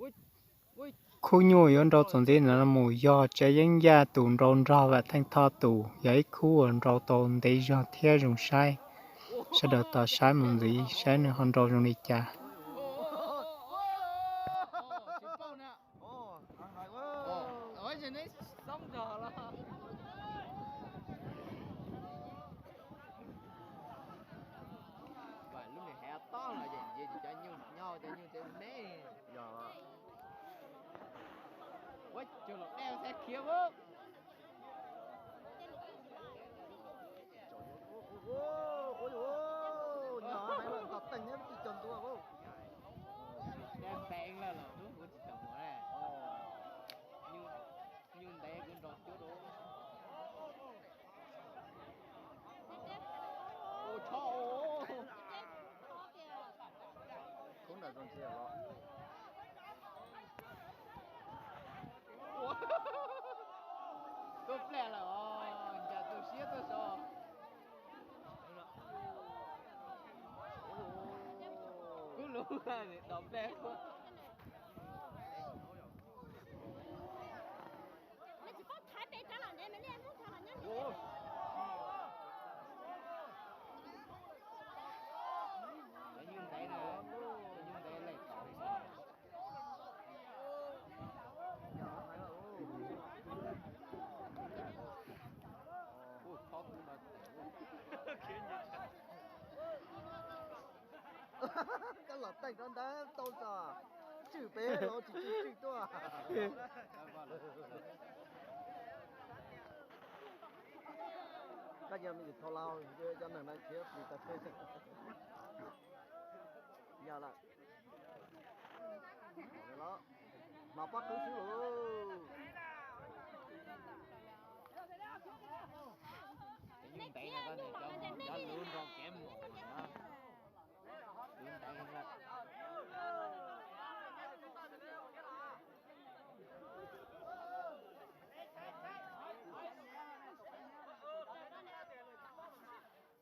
Khub nyuj yuav nrau txuas ntxiv ntawd mus yog Tsav Yeeb Yaj tus nrau nrog Vam Theej Thoj tus, yog ib khub uas nrau tau ntev zog thiab zoo saib. Sawv daws tos saib mus ntxiv saib nws ho nrau zoo li cas. Tuaj plaj lawm os, nca tu siab tuaj so. Kub lub, dos plaj. Koj los teej rau ntawd tau tso, tswm pem los tsis tswm tswm tuaj. Koj yog me nyuam thau laus, cov neeg no khiav plis tas teg. Yog lawm. Los pob qwb xwb lauj. Cov lub nrog kev mus na.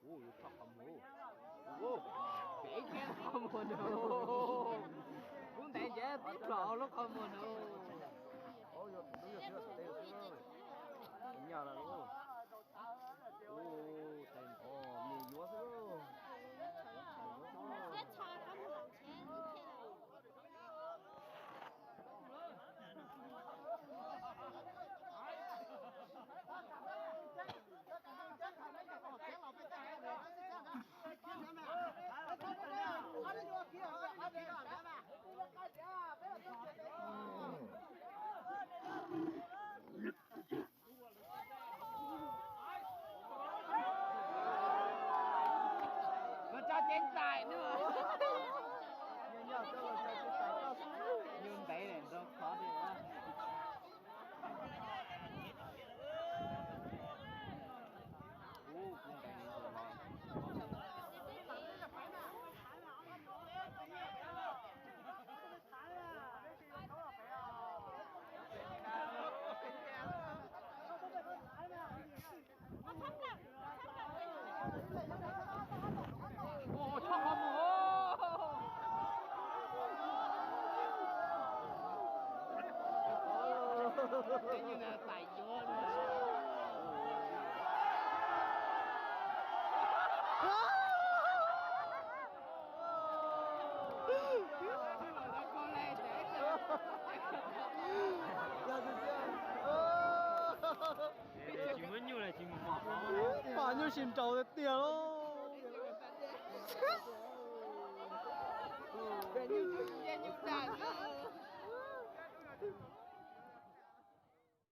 Ua, yuav tso qhov muag. Ua, pem kiag qhov muag no. Kub ntev ntev tib plom lub qhov muag no. Nyaj lawm lauj. Ua, tes npov me yuav xwb lauj. Koj tso cev tais na. Nyuj ntev nrau qhov tiag. Pom nyuj sib nraus tiag tiag lauj. Nyuj